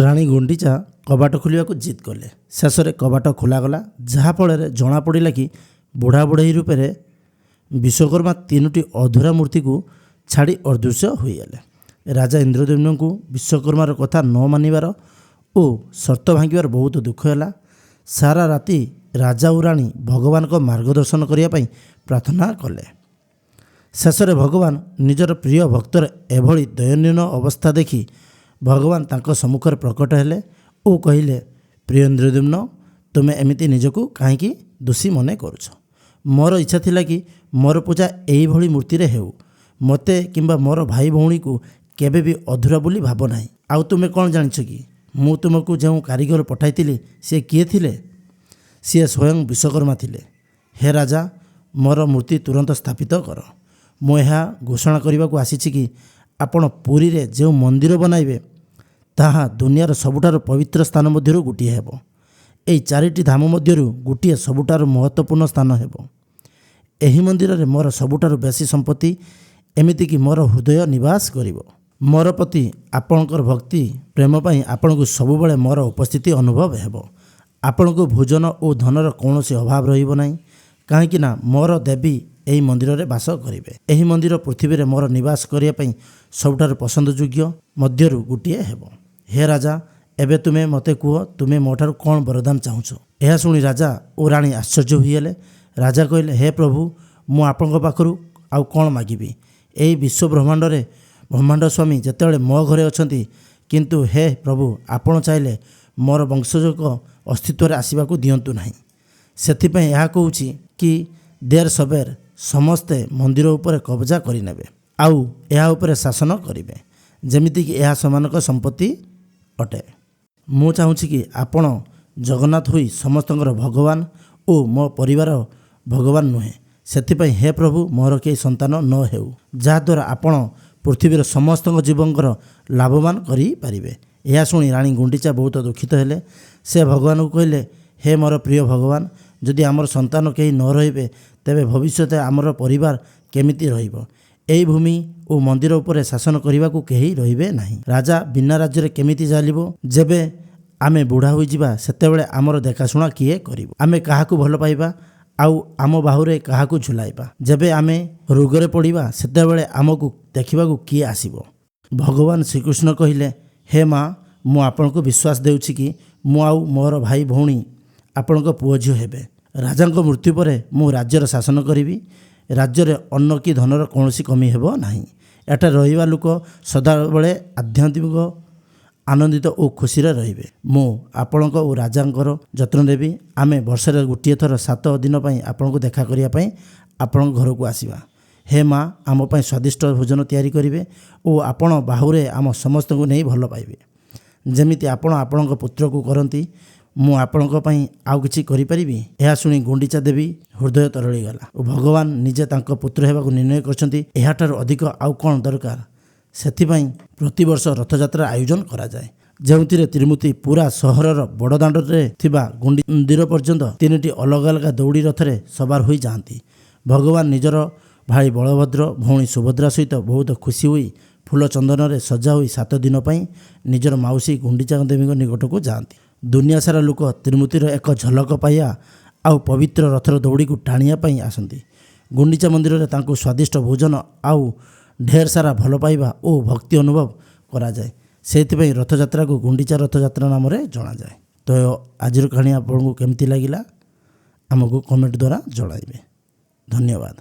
ରାଣୀ ଗୁଣ୍ଡିଚା କବାଟ ଖୋଲିବାକୁ ଜିଦ୍ କଲେ। ଶେଷରେ କବାଟ ଖୋଲାଗଲା, ଯାହାଫଳରେ ଜଣାପଡ଼ିଲା କି ବୁଢ଼ା ବୁଢ଼ୀ ରୂପରେ ବିଶ୍ୱକର୍ମା ତିନୋଟି ଅଧୁରା ମୂର୍ତ୍ତିକୁ ଛାଡ଼ି ଅଦୃଶ୍ୟ ହୋଇଗଲେ। ରାଜା ଇନ୍ଦ୍ରଦ୍ୟୁମ୍ନଙ୍କୁ ବିଶ୍ୱକର୍ମାର କଥା ନ ମାନିବାର ଓ ସର୍ତ୍ତ ଭାଙ୍ଗିବାର ବହୁତ ଦୁଃଖ ହେଲା। ସାରା ରାତି ରାଜା ଓ ରାଣୀ ଭଗବାନଙ୍କ ମାର୍ଗଦର୍ଶନ କରିବା ପାଇଁ ପ୍ରାର୍ଥନା କଲେ। ଶେଷରେ ଭଗବାନ ନିଜର ପ୍ରିୟ ଭକ୍ତର ଏଭଳି ଦୟନୀୟ ଅବସ୍ଥା ଦେଖି ଭଗବାନ ତାଙ୍କ ସମ୍ମୁଖରେ ପ୍ରକଟ ହେଲେ ଓ କହିଲେ, ପ୍ରିୟ ଇନ୍ଦ୍ରଦ୍ୟୁମ୍ନ, ତୁମେ ଏମିତି ନିଜକୁ କାହିଁକି ଦୋଷୀ ମନେ କରୁଛ? ମୋର ଇଚ୍ଛା ଥିଲା କି ମୋର ପୂଜା ଏଇଭଳି ମୂର୍ତ୍ତିରେ ହେଉ। ମୋତେ କିମ୍ବା ମୋର ଭାଇ ଭଉଣୀକୁ କେବେ ବି ଅଧୁରା ବୋଲି ଭାବ ନାହିଁ। ଆଉ ତୁମେ କ'ଣ ଜାଣିଛ କି ମୁଁ ତୁମକୁ ଯେଉଁ କାରିଗର ପଠାଇଥିଲି ସେ କିଏ ଥିଲେ? ସିଏ ସ୍ୱୟଂ ବିଶ୍ୱକର୍ମା ଥିଲେ। ହେ ରାଜା, ମୋର ମୂର୍ତ୍ତି ତୁରନ୍ତ ସ୍ଥାପିତ କର। ମୁଁ ଏହା ଘୋଷଣା କରିବାକୁ ଆସିଛି କି ଆପଣ ପୁରୀରେ ଯେଉଁ ମନ୍ଦିର ବନାଇବେ ତାହା ଦୁନିଆର ସବୁଠାରୁ ପବିତ୍ର ସ୍ଥାନ ମଧ୍ୟରୁ ଗୋଟିଏ ହେବ। ଏହି ଚାରିଟି ଧାମ ମଧ୍ୟରୁ ଗୋଟିଏ ସବୁଠାରୁ ମହତ୍ତ୍ୱପୂର୍ଣ୍ଣ ସ୍ଥାନ ହେବ। ଏହି ମନ୍ଦିରରେ ମୋର ସବୁଠାରୁ ବେଶୀ ସମ୍ପତ୍ତି, ଏମିତିକି ମୋର ହୃଦୟ ନିବାସ କରିବ। ମୋର ପ୍ରତି ଆପଣଙ୍କର ଭକ୍ତି ପ୍ରେମ ପାଇଁ ଆପଣଙ୍କୁ ସବୁବେଳେ ମୋର ଉପସ୍ଥିତି ଅନୁଭବ ହେବ। ଆପଣଙ୍କୁ ଭୋଜନ ଓ ଧନର କୌଣସି ଅଭାବ ରହିବ ନାହିଁ, କାହିଁକି ନା ମୋର ଦେବୀ ଏହି ମନ୍ଦିରରେ ବାସ କରିବେ। ଏହି ମନ୍ଦିର ପୃଥିବୀରେ ମୋର ନିବାସ କରିବା ପାଇଁ ସବୁଠାରୁ ପସନ୍ଦଯୋଗ୍ୟ ମଧ୍ୟରୁ ଗୋଟିଏ ହେବ। ହେ ରାଜା, ଏବେ ତୁମେ ମୋତେ କୁହ, ତୁମେ ମୋଠାରୁ କ'ଣ ବରଦାନ ଚାହୁଁଛ? ଏହା ଶୁଣି ରାଜା ଓ ରାଣୀ ଆଶ୍ଚର୍ଯ୍ୟ ହୋଇଗଲେ। ରାଜା କହିଲେ, ହେ ପ୍ରଭୁ, ମୁଁ ଆପଣଙ୍କ ପାଖରୁ ଆଉ କ'ଣ ମାଗିବି? ଏହି ବିଶ୍ୱ ବ୍ରହ୍ମାଣ୍ଡରେ ବ୍ରହ୍ମାଣ୍ଡ ସ୍ୱାମୀ ଯେତେବେଳେ ମୋ ଘରେ ଅଛନ୍ତି, କିନ୍ତୁ ହେ ପ୍ରଭୁ, ଆପଣ ଚାହିଁଲେ ମୋର ବଂଶଜଙ୍କ ଅସ୍ତିତ୍ୱରେ ଆସିବାକୁ ଦିଅନ୍ତୁ ନାହିଁ। ସେଥିପାଇଁ ଏହା କହୁଛି କି ଦେର ସବେର ସମସ୍ତେ ମନ୍ଦିର ଉପରେ କବଜା କରିନେବେ ଆଉ ଏହା ଉପରେ ଶାସନ କରିବେ, ଯେମିତିକି ଏହା ସେମାନଙ୍କ ସମ୍ପତ୍ତି ଅଟେ। ମୁଁ ଚାହୁଁଛି କି ଆପଣ ଜଗନ୍ନାଥ ହୋଇ ସମସ୍ତଙ୍କର ଭଗବାନ ଓ ମୋ ପରିବାର ଭଗବାନ ନୁହେଁ। ସେଥିପାଇଁ ହେ ପ୍ରଭୁ, ମୋର କେହି ସନ୍ତାନ ନ ହେଉ, ଯାହାଦ୍ୱାରା ଆପଣ ପୃଥିବୀର ସମସ୍ତଙ୍କ ଜୀବଙ୍କର ଲାଭବାନ କରିପାରିବେ। ଏହା ଶୁଣି ରାଣୀ ଗୁଣ୍ଡିଚା ବହୁତ ଦୁଃଖିତ ହେଲେ। ସେ ଭଗବାନଙ୍କୁ କହିଲେ, ହେ ମୋର ପ୍ରିୟ ଭଗବାନ, ଯଦି ଆମର ସନ୍ତାନ କେହି ନ ରହିବେ ତେବେ ଭବିଷ୍ୟତରେ ଆମର ପରିବାର କେମିତି ରହିବ? ଏହି ଭୂମି ଓ ମନ୍ଦିର ଉପରେ ଶାସନ କରିବାକୁ କେହି ରହିବେ ନାହିଁ। ରାଜା ବିନା ରାଜ୍ୟରେ କେମିତି ଚାଲିବ? ଯେବେ ଆମେ ବୁଢ଼ା ହୋଇଯିବା ସେତେବେଳେ ଆମର ଦେଖାଶୁଣା କିଏ କରିବ? ଆମେ କାହାକୁ ଭଲ ପାଇବା ଆଉ ଆମ ବାହୁରେ କାହାକୁ ଝୁଲାଇବା? ଯେବେ ଆମେ ରୋଗରେ ପଡ଼ିବା ସେତେବେଳେ ଆମକୁ ଦେଖିବାକୁ କିଏ ଆସିବ? ଭଗବାନ ଶ୍ରୀକୃଷ୍ଣ କହିଲେ, ହେ ମା, ମୁଁ ଆପଣଙ୍କୁ ବିଶ୍ୱାସ ଦେଉଛି କି ମୁଁ ଆଉ ମୋର ଭାଇ ଭଉଣୀ ଆପଣଙ୍କ ପୁଅ ଝିଅ ହେବେ। ରାଜାଙ୍କ ମୃତ୍ୟୁ ପରେ ମୁଁ ରାଜ୍ୟର ଶାସନ କରିବି। ରାଜ୍ୟରେ ଅନ୍ନ କି ଧନର କୌଣସି କମି ହେବ ନାହିଁ। ଏଠାରେ ରହିବା ଲୋକ ସଦାବେଳେ ଆଧ୍ୟାତ୍ମିକ ଆନନ୍ଦିତ ଓ ଖୁସିରେ ରହିବେ। ମୁଁ ଆପଣଙ୍କ ଓ ରାଜାଙ୍କର ଯତ୍ନ ନେବି। ଆମେ ବର୍ଷରେ ଗୋଟିଏ ଥର 7 ଦିନ ପାଇଁ ଆପଣଙ୍କୁ ଦେଖା କରିବା ପାଇଁ ଆପଣଙ୍କ ଘରକୁ ଆସିବା। ହେ ମା, ଆମ ପାଇଁ ସ୍ୱାଦିଷ୍ଟ ଭୋଜନ ତିଆରି କରିବେ ଓ ଆପଣ ବାହୁରେ ଆମ ସମସ୍ତଙ୍କୁ ନେଇ ଭଲ ପାଇବେ, ଯେମିତି ଆପଣ ଆପଣଙ୍କ ପୁତ୍ରକୁ କରନ୍ତି। ମୁଁ ଆପଣଙ୍କ ପାଇଁ ଆଉ କିଛି କରିପାରିବି? ଏହା ଶୁଣି ଗୁଣ୍ଡିଚା ଦେବୀ ହୃଦୟ ତରଳିଗଲା ଓ ଭଗବାନ ନିଜେ ତାଙ୍କ ପୁତ୍ର ହେବାକୁ ନିର୍ଣ୍ଣୟ କରିଛନ୍ତି। ଏହାଠାରୁ ଅଧିକ ଆଉ କ'ଣ ଦରକାର? ସେଥିପାଇଁ ପ୍ରତିବର୍ଷ ରଥଯାତ୍ରା ଆୟୋଜନ କରାଯାଏ, ଯେଉଁଥିରେ ତ୍ରିମୂର୍ତ୍ତି ପୁରା ସହରର ବଡ଼ଦାଣ୍ଡରେ ଥିବା ମନ୍ଦିର ପର୍ଯ୍ୟନ୍ତ 3ଟି ଅଲଗା ଅଲଗା ଦଉଡ଼ି ରଥରେ ସବାର ହୋଇଯାଆନ୍ତି। ଭଗବାନ ନିଜର ଭାଇ ବଳଭଦ୍ର, ଭଉଣୀ ସୁଭଦ୍ରା ସହିତ ବହୁତ ଖୁସି ହୋଇ ଫୁଲ ଚନ୍ଦନରେ ସଜା ହୋଇ 7 ଦିନ ପାଇଁ ନିଜର ମାଉସୀ ଗୁଣ୍ଡିଚା ଦେବୀଙ୍କ ନିକଟକୁ ଯାଆନ୍ତି। ଦୁନିଆ ସାରା ଲୋକ ତ୍ରିମୂର୍ତ୍ତିର ଏକ ଝଲକ ପାଇବା ଆଉ ପବିତ୍ର ରଥର ଦଉଡ଼ିକୁ ଟାଣିବା ପାଇଁ ଆସନ୍ତି। ଗୁଣ୍ଡିଚା ମନ୍ଦିରରେ ତାଙ୍କୁ ସ୍ୱାଦିଷ୍ଟ ଭୋଜନ ଆଉ ଢେର ସାରା ଭଲ ପାଇବା ଓ ଭକ୍ତି ଅନୁଭବ କରାଯାଏ। ସେଇଥିପାଇଁ ରଥଯାତ୍ରାକୁ ଗୁଣ୍ଡିଚା ରଥଯାତ୍ରା ନାମରେ ଜଣାଯାଏ। ତ ଆଜିର କାହାଣୀ ଆପଣଙ୍କୁ କେମିତି ଲାଗିଲା ଆମକୁ କମେଣ୍ଟ ଦ୍ୱାରା ଜଣାଇବେ। ଧନ୍ୟବାଦ।